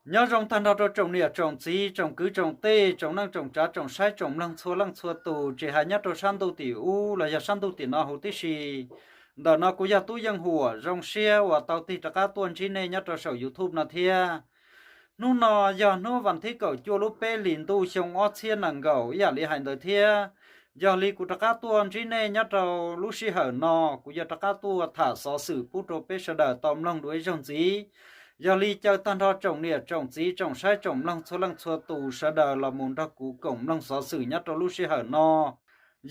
Nyob zoo tag nrho rau tsoom niam tsoom txiv, tsoom kwv tsoom tij, tsoom neej tsoom tsav, tsoom saib tsoom mloog txhua leej txhua tus, tsis hais nyob rau sab ntuj tim ub los yog sab ntuj tim no huv tib si. Ntawm no kuv yog Tub Yeej Huam, zoo siab uas tau tig rov qab tuaj ntsib nej nyob rau saum YouTube no thiab. Hnub no yog hnub vas thib kaum cuaj lub peb hlis ntuj xyoo ob txhiab nees nkaum ib yam li hais ntawd thiab. Yog li kuv rov qab tuaj ntsib nej nyob rau lub sij hawm no, kuv yuav rov qab tuaj tham xov xwm pub rau peb sawv daws tau mloog dua ib zaug ntxiv. Yog li caw tag nrho tsoom niam tsoom txiv, tsoom saib tsoom mloog txhua leej txhua tus sawv daws los mus nrog kuv koom mloog xov xwm nyob rau lub sij hawm no.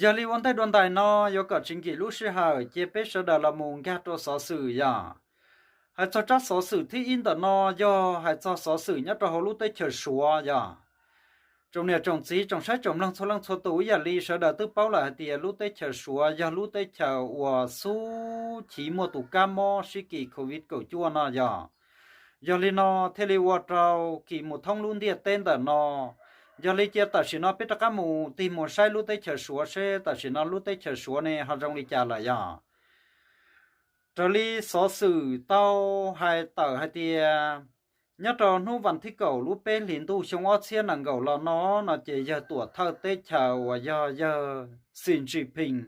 Yog li ua ntej dua ntais no, yuav kom tsis nkim lub sij hawm, cia peb sawv daws los mus nkag rau xov xwm yog. Hais txog tsab xov xwm thib ib ntawm no, yog hais txog xov xwm nyob rau hauv lub teb chaws Suav yog. Tsoom niam tsoom txiv, tsoom saib tsoom mloog txhua leej txhua tus ib yam li sawv daws twb paub lawm hais tias lub teb chaws Suav yog lub teb chaws uas xub chiv muaj tus kab mob sib kis covid kaum cuaj no yog. Yog li no thiaj li ua rau kis mus thoob lub ntiaj teb ntawm no. Yog li cia tam sim no peb rov qab mus tig mus saib lub teb chaws Suav seb tam sim no lub teb chaws Suav ne ho zoo li cas lawm yog. Raws li xov xwm tau hais tawm hais tias, nyob rau hnub vas thib kaum lub peb hlis ntuj xyoo ob txhiab nees nkaum los no, no ces yawg tuam thawj teb chaws uas yog yawg Xi Jinping,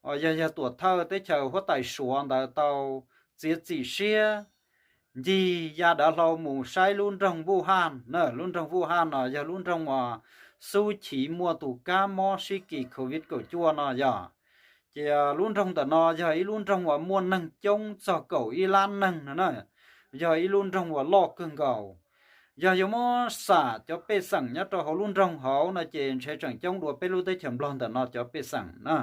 uas yog yawg tuam thawj teb chaws huab tais Suav ntawd tau txiav txim siab ncig ya dav hlau mus saib lub nroog Wuhan na. Lub nroog Wuhan no yog lub nroog uas xub chiv muaj tus kab mob sib kis covid kaum cuaj no yog. Ces lub nroog ntawm no yog ib lub nroog uas muaj neeg coob txog kaum ib lab neeg no na, yog ib lub nroog uas loj kawg nkaus. Yog yuav muab xam cov pej xeem nyob rau hauv lub nroog hauv no ces ntshe tseem coob dua peb lub teb chaws Nplog ntawm no cov pej xeem na.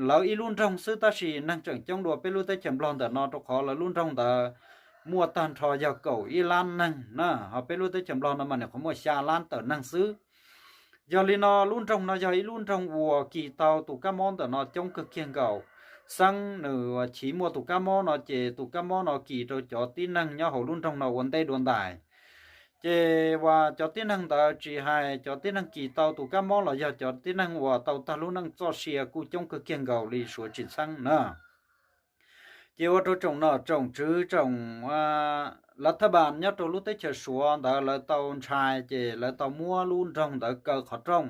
Lawv ib lub nroog xwb tab sis neeg tseem coob dua peb lub teb chaws Nplog ntawm no rau qhov lawv lub nroog ntawd muaj tag nrho yog kaum ib lab neeg na, ho peb lub teb chaws Nplog no mas nyuam qhuav muaj xya lab tawm neeg xwb. Yog li no lub nroog no yog ib lub nroog uas kis tau tus kab mob ntawm no coob kawg kiag nkaus. Xeeb nws chiv muaj tus kab mob no ces tus kab mob no kis rau cov tib neeg nyob hauv lub nroog no ua ntej dua ntais. Ces uas cov tib neeg ntawd tsis hais cov tib neeg kis tau tus kab mob los yog cov tib neeg uas tau tag lub neej txoj sia kuj coob kawg kiag nkaus li suav tsis txheeb na. Ces ua rau tsoom nom tsoom tswv tsoom lav thaj npas nyob rau lub teb chaws Suav ntawd lawv tau ntshai ces lawv tau muab lub nroog ntawd kaw qhov rooj,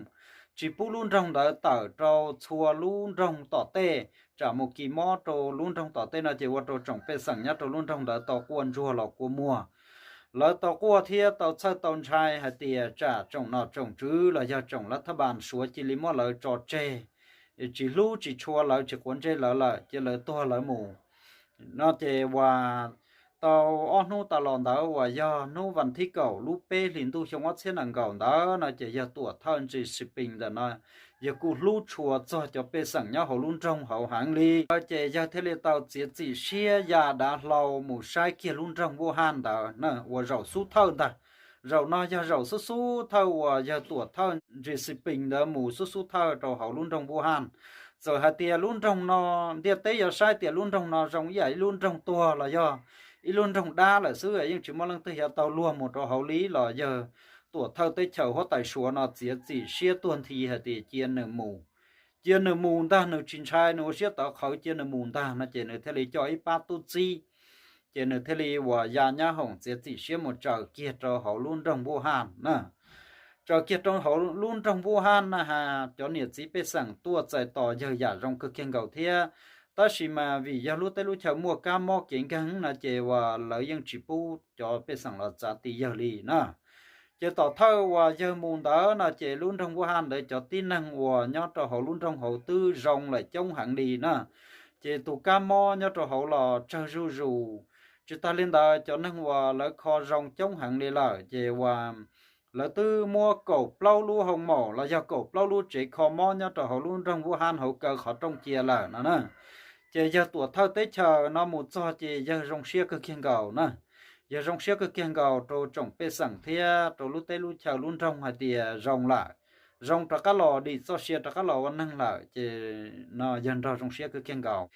tsis pub lub nroog ntawd tawm rau txhua lub nroog tom tej, tsam mus kis mob rau lub nroog tom tej no ces ua rau tsoom pej xeem nyob rau lub nroog ntawd tau quaj ntsuag los kua muag. Lawv tau quaj thiab tau txhawj tau ntshai hais tias tsam tsoom nom tsoom tswv los yog tsoom lav thaj npas Suav cia li muab lawv tso tseg, tsis hlub tsis tshua lawv tsis quav ntsej lawv lawm cia lawv tuag lawv mus. No ces uas tau ob hnub tas los ntawd uas yog hnub vas thib kaum lub peb hlis ntuj xyoo ob txhiab nees nkaum ntawd no ces yawg tuam thawj Xi Jinping ntawm no yawg kuj hlub tshua txog cov pej xeem nyob hauv lub nroog hauv heev li. Ces yawg thiaj li tau txiav txim siab ya dav hlau mus saib kiag lub nroog Wuhan ntawd na, uas zaum xub thawj ntag. Zaum no yog zaum xub xub thawj uas yawg tuam thawj Xi Jinping ntawd mus xub xub thawj rau hauv lub nroog Wuhan. Txawm hais tias lub nroog no, ntiaj teb yuav saib tias lub nroog no zoo ib yam ib lub nroog tuag los yog ib lub nroog dab lawm xwb, yeej tsis muaj leej twg yuav tau luag mus rau hauv li los yawg tuam thawj teb chaws huab tais Suav no txiav txim siab tuag nthi hais tias cia nws mus. Cia nws mus ntag, nws tsis ntshai, nws ua siab tawv qhawv, cia nws mus ntag no ces nws thiaj li coj ib pab tub txib, ces nws thiaj li uas ya nyab hoom txiav txim siab mus tsaws kiag rau hauv lub nroog Wuhan na. Tsaws kiag rau hauv lub nroog Wuhan na ha, cov niam txiv pej xeem tuaj txais tos yawg yam zoo kawg kiag nkaus thiab. Tab sis mas vim yog lub teb lub chaw muaj kab mob kev nkeeg no ces uas lawv yeej tsis pub cov pej xeem los txav ti yawg li na. Ces tom thawj uas yawg mus ntawd no ces lub nroog Wuhan ntawd cov tib neeg uas nyob rau hauv lub nroog hauv twb zoo lawm coob heev li na. Ces tus kab mob nyob rau hauv los tsawg zuj zus. Tsis tas li ntawd cov neeg uas lawv kho zoo coob heev li lawm ces uas lawv twb muab kaum plaub lub hoo maum los yog kaum plaub lub tsev kho mob nyob rau hauv lub nroog Wuhan hauv kaw qhov rooj cia lawm no na. Ces yawg tuam thawj teb chaws no mus txog ces yawg zoo siab kawg kiag nkaus na. Yawg zoo siab kawg kiag nkaus rau tsoom pej xeem thiab rau lub teb lub chaw lub nroog hais tias zoo lawm, zoo rov qab los dim txoj sia rov qab los ua neeg lawm ces no yawg nrog zoo siab kawg kiag nkaus.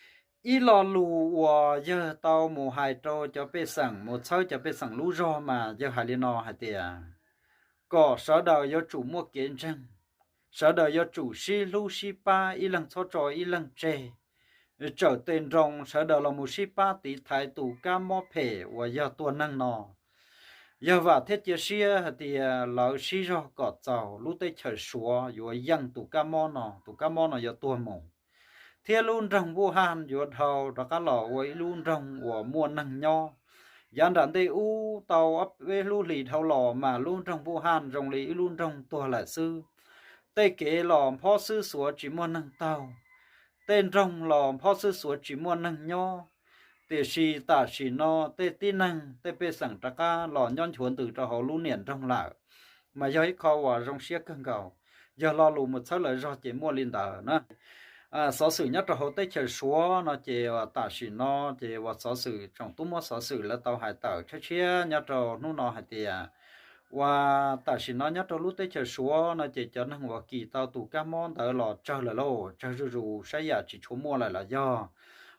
Ib lo lus uas yawg tau mus hais rau cov pej xeem, mus txhawb cov pej xeem lub zog mas yawg hais li no hais tias kom sawv daws yuav tsum muaj kev ntseeg, sawv daws yuav tsum sib hlub sib pab, ib leeg txhob tso ib leeg tseg, tsawm tes nroo sawv daws los mus sib pab tiv thaiv tus kab mob phem uas yog tuag neeg no. Yog vam thiab cia siab hais tias lawv sib zog kom txaus lub teb chaws Suav yuav yeej tus kab mob no, tus kab mob no yuav tuag mus, thiab lub nroog Wuhan yuav dhau rov qab los ua ib lub nroog uas muaj neeg nyob. Yav nram ntej ub tau ob peb lub hlis dhau los mas lub nroog Wuhan zoo li ib lub nroog tuag lawm xwb. Tej kev los nphob xwb xuav tsis muaj neeg taug, tej nroog los nphob xwb xuav tsis muaj neeg nyob. Tiam sis tam sim no tej tib neeg tej pej xeem rov qab los nyob nchuav ntws rau hauv lub niam nroog lawm, mas yog ib qho uas zoo siab kawg nkaus. Yog lo lus mus txhawb lawv zog ces muaj li ntawd na. Xov xwm nyob rau hauv teb chaws Suav no ces tam sim no ces uas xov xwm tsoom tub muab xov xwm lawv tau hais tawm tshiab tshiab nyob rau hnub no hais tias uas tam sim no nyob rau lub teb chaws Suav no ces cov neeg uas kis tau tus kab mob ntawd los tsawg lawm lauj, tsawg zuj zus saib yam tsis tshua muaj lawm los yog.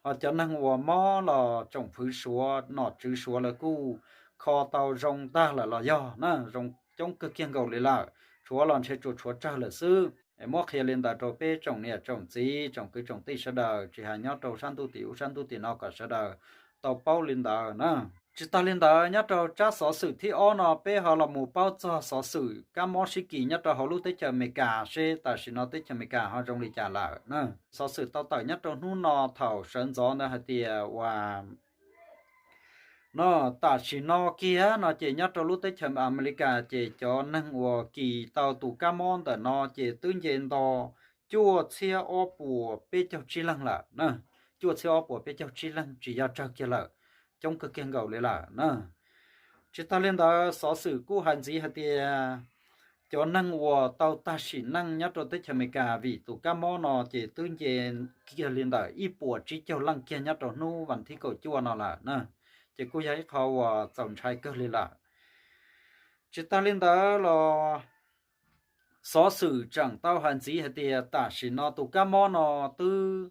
Ho cov neeg uas mob los tsoom fwv Suav nom tswv Suav lawv kuj kho tau zoo tag lawm los yog na, zoo coob kawg kiag nkaus li lawm, tshuav los ntshe tsuas tshuav tsawg lawm xwb. Muab qhia li ntawd rau peb tsoom niam tsoom txiv tsoom kwv tsoom tij sawv daws tsis hais nyob rau sab ntuj tim ub sab ntuj tim no kom sawv daws tau paub li ntawd na. Tsis tas li ntawd nyob rau tsab xov xwm thib ob no peb ho los mus paub txog xov xwm kab mob sib kis nyob rau hauv lub teb chaws Amelikas seb tam sim no teb chaws Amelikas ho zoo li cas lawm na. Xov xwm tau tawm nyob rau hnub no thaum sawv ntxov ntawd hais tias uas no tam sim no kiag no ces nyob rau lub teb chaws Amelikas ces cov neeg uas kis tau tus kab mob ntawm no ces twb nce nto cuaj txhiab ob puas peb caug tsib leeg lawm na. Cuaj txhiab ob puas peb caug tsib leeg tsis yog tsawg kiag lawm, coob kawg kiag nkaus li lawm na. Tsis tas li ntawd xov xwm kuj hais ntxiv hais tias cov neeg uas tau tag sim neej nyob rau teb chaws Amelikas vim tus kab mob no ces twb nce kiag li ntawm ib puas tsib caug leej kiag nyob rau hnub vas thib kaum cuaj no lawm na. Ces kuj yog ib qho uas txaus ntshai kawg li lawm. Tsis tas li ntawd los xov xwm tseem tau hais ntxiv hais tias tam sim no tus kab mob no twb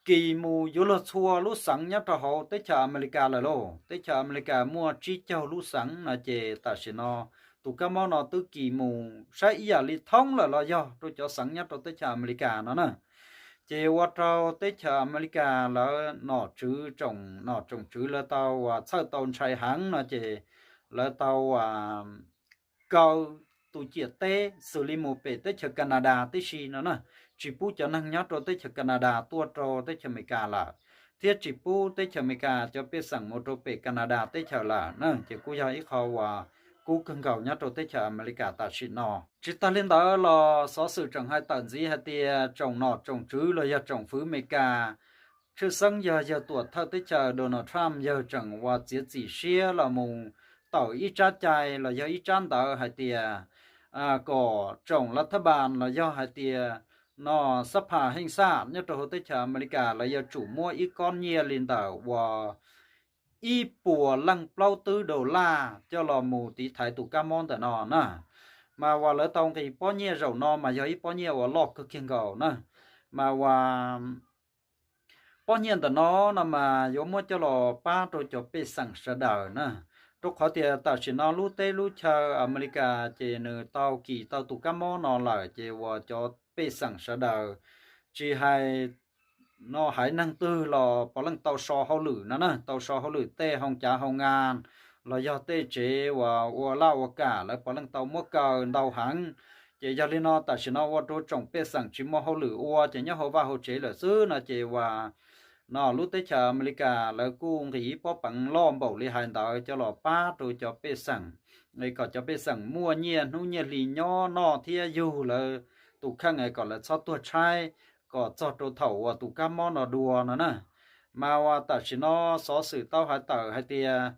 kis mus yuav luag txhua lub xeev nyob rau hauv teb chaws Amelikas lawm lauj. Teb chaws Amelikas muaj tsib caug lub xeev no ces tam sim no tus kab mob no twb kis mus saib ib yam li thoob lawm los yog rau cov xeev nyob rau teb chaws Amelikas no na. Ces ua rau teb chaws Amelikas lawv nom tswv tsoom nom tsoom tswv lawv tau uas txhawj tau ntshai heev no ces lawv tau uas kaw tus ciam teb xws li mus pem teb chaws Kanadas tib si no na, tsis pub cov neeg nyob rau teb chaws Kanadas tuaj rau teb chaws Amelikas lawm, thiab tsis pub teb chaws Amelikas cov pej xeem mus rau pem Kanadas teb chaws lawm na. Ces kuj yog ib qho uas kub kawg nkaus nyob rau teb chaws Amelikas tam sim no. Tsis tas li ntawd los xov xwm tseem hais tawm ntxiv hais tias tsoom nom tsoom tswv los yog tsoom fwv Amelikas, tshwj xeeb yog yawg tuam thawj teb chaws Donald Trump yawg tseem uas txiav txim siab los mus tawm ib tsab cai los yog ib tsab ntawv hais tias kom tsoom lav thab npas los yog hais tias no xab phas heej xaj nyob rau hauv teb chaws Amelikas lawv yuav tsum muab ib kob nyiaj li ntawm uas ib puas leej plaub twb daus laj coj los mus tiv thaiv tus kab mob ntawm no na. Mas uas lawv tau nqis pob nyiaj zaum no mas yog ib pob nyiaj uas loj kawg kiag nkaus na. Mas uas pob nyiaj ntawm no no mas yuav muab coj los pab rau cov pej xeem sawv daws na. Rau qhov tias tam sim no lub teb lub chaw Amelikas ces nws tau kis tau tus kab mob no lawm ces uas cov pej xeem sawv daws tsis hais no haiv neeg twg los puav leej tau so hauj lwm no na, tau so hauj lwm tej hoo cav hoo ngas los yog tej tsev uas ua laj ua kam lawv puav leej tau muab kaw ntau heev. Ces yog li no tam sim no ua rau tsoom pej xeem tsis muaj hauj lwm ua ces nyob hauv vaj hauv tsev lawm xwb no ces uas no lub teb chaws Amelikas lawv kuj nqis ib pob peev loj npaum li hais ntawd coj los pab rau cov pej xeem, kom cov pej xeem muaj nyiaj hnub nyiaj hli nyob noj thiab yug lawv tus kheej kom lawv txhob tuag tshaib kom txog rau thaum uas tus kab mob no dua no na. Mas uas tam sim no xov xwm tau hais tawm hais tias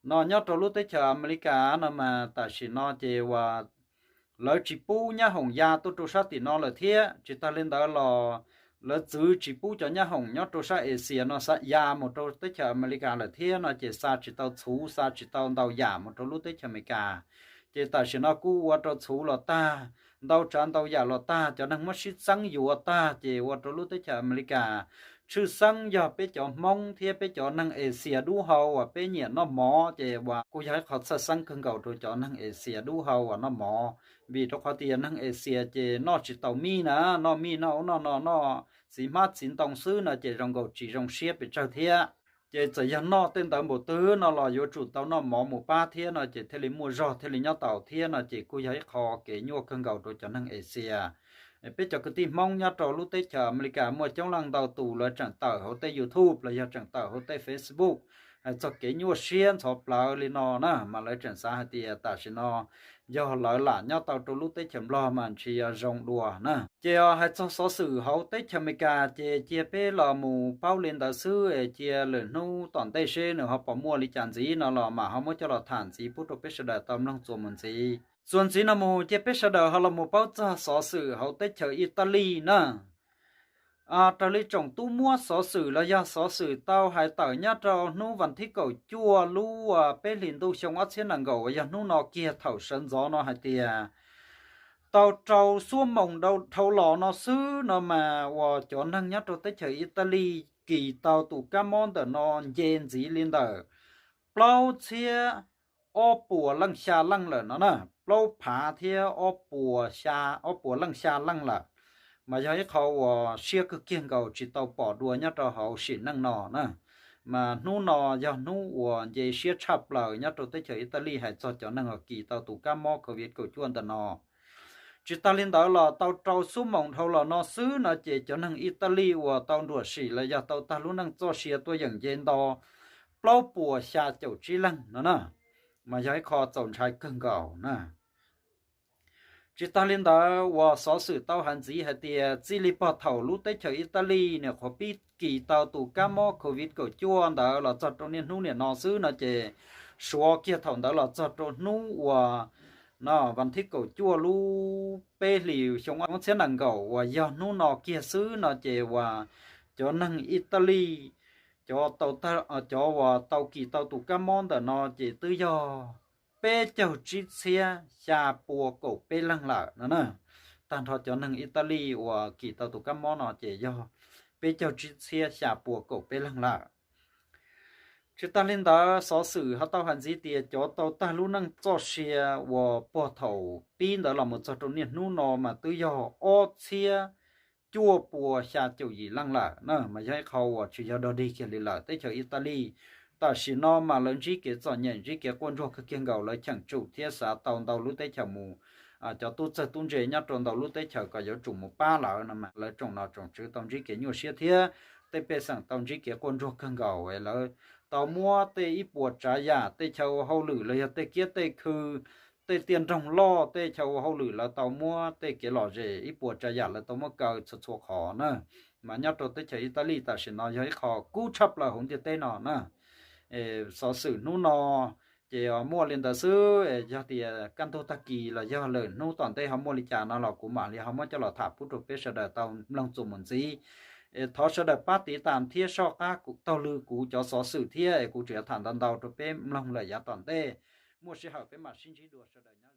no nyob rau lub teb chaws Amelikas no mas tam sim no ces uas lawv tsis pub nyab hoom ya tuaj rau sab tim no lawm thiab. Tsis tas li ntawd los lawv txwv tsis pub cov nyab hoom nyob rau sab Asia no xa ya mus rau teb chaws Amelikas lawm thiab no ces xa tsis tau txhuv xa tsis tau ntau yam mus rau lub teb chaws Amelikas. Ces tam sim no kuj ua rau txhuv los tag, ntau tsav ntau yam los tag, cov neeg muab sib txeeb yuav tag ces ua rau lub teb chaws Amelikas tshwj xeeb yog peb cov Hmoob thiab peb cov neeg Asia dub hau uas peb nyiam noj mov ces uas kuj yog ib qho txhawj xeeb kawg nkaus rau cov neeg Asia dub hau uas noj mov. Vim rau qhov tias neeg Asia ces noj tsis tau mij na, noj mij noj ub noj no noj txiv hmab txiv ntoo xwb no ces zoo nkaus tsis zoo siab pes tsawg thiab. Ces txawm yog noj tej ntawd npaum twg no los yuav tsum tau noj mov mus pab thiab no ces thiaj li muaj zog thiaj li nyob tau thiab no ces kuj yog ib qho kev nyuaj kawg nkaus rau cov neeg Asia. Peb cov kwv tij Hmoob nyob rau lub teb chaws Amelikas muaj coob leej ntau tus lawv tseem tawm hauv tej YouTube los yog tseem tawm hauv tej Facebook hais txog kev nyuaj siab ntxhov plawv li no na mas lawv tseem xav hais tias tam sim no yog lawv lam nyob tau rau lub teb chaws Nplog mas ntshe yog zoo dua na. Ces hais txog xov xwm hauv teb chaws Amelikas ces cia peb los mus paub li ntawd xwb es cia lwm hnub tom ntej seb nws ho puas muaj li cas ntxiv no los mam ho muab coj los tham ntxiv pub rau peb sawv daws tau mloog txuas mus ntxiv. Txuas ntxiv no mus cia peb sawv daws ho los mus paub txog xov xwm hauv teb chaws Italis na. Raws li tsoom tub muab xov xwm los yog xov xwm tau hais tawm nyob rau hnub vas thib kaum cuaj lub peb hlis ntuj xyoo ob txhiab nees nkaum uas yog hnub no kiag thaum sawv ntxov no hais tias tau rau xuab moos dhau los no xwb no mas uas cov neeg nyob rau teb chaws Italis kis tau tus kab mob ntawm no nce ntxiv li ntawm plaub txhiab ob puas leej xya leej lawm no na, plaub phav thiab ob puas xya, ob puas leej xya leej lawm. Mas yog ib qho uas siab kawg kiag nkaus tsis tau pom dua nyob rau hauv sim neej no na. Mas hnub no yog hnub uas nce siab tshaj plaws nyob rau teb chaws Italis hais txog cov neeg uas kis tau tus kab mob COVID kaum cuaj ntawm no. Tsis tas li ntawd los tau rau xuab moos dhau los no xwb no ces cov neeg Italis uas tau nruam sim los yog tau tag lub neej txoj sia tuaj yeem nce nto plaub puas xya caum tsib leeg no na, mas yog ib qho txaus ntshai kawg nkaus na. Tsis tas li ntawd uas xov xwm tau hais ntxiv hais tias txij li pog thaum lub teb chaws Italis nyuam qhuav pib kis tau tus kab mob COVID kaum cuaj ntawd los txog rau niaj hnub niam no xwb no ces suav kiag thaum ntawd los txog rau hnub uas no vas thib kaum cuaj lub peb hlis xyoo ob txhiab nees nkaum uas yog hnub no kiag xwb no ces uas cov neeg Italis cov tau, cov uas tau kis tau tus kab mob ntawm no ces twb yog peb caug tsib txhiab xya pua kaum peb leeg lawm no na. Tag nrho cov neeg Italis uas kis tau tus kab mob no ces yog peb caug tsib txhiab xya pua kaum peb leeg lawm. Tsis tas li ntawd xov xwm ho tau hais ntxiv tias cov tau tag lub neej txoj sia uas pog thaum pib ntawd los mus txog rau niaj hnub no mas twb yog ob txhiab cuaj pua xya caum yim leej lawm na, mas yog ib qho uas tsis yog dog dig kiag li lawm. Teb chaws Italis tam sim no mas lawv ntsib kev txom nyem ntsib kev quaj ntsuag kawg kiag nkaus, lawv cheem tsum thiab xav tau ntau lub teb chaws mus, cov tub txawg tub ntse nyob rau ntau lub teb chaws kom yuav tsum mus pab lawv no mas lawv tsoom nom tsoom tswv tau ntsib kev nyuaj siab thiab tej pej xeem tau ntsib kev quaj ntsuag kawg nkaus. Lawv tau muab tej ib puas tsav yam, tej chaw ua hauj lwm los yog tej kiab tej khw, tej tiaj nroog loj, tej chaw ua hauj lwm lawv tau muab tej kev lom zem ib puas tsav yam lawv tau muab kaw txhua txhua qhov na. Mas nyob rau teb chaws Italis tam sim no yog ib qho kub tshaj plaws hauv ntiaj teb no na. Xov xwm hnub no ces muaj li ntawd xwb, yog tias kaj ntug tag kis los yog lwm hnub tom ntej ho muaj li cas no los kuv mam li ho muab coj los tham pub rau peb sawv daws tau mloog txuas mus ntxiv. Thov sawv daws pab tiv tas thiab soj qab taug lw kuv cov xov xwm thiab es kuv tseem yuav tham ntau ntau rau peb mloog lawm yav tom ntej. Muaj sij hawm peb mam sib ntsib dua, sawv daws nyob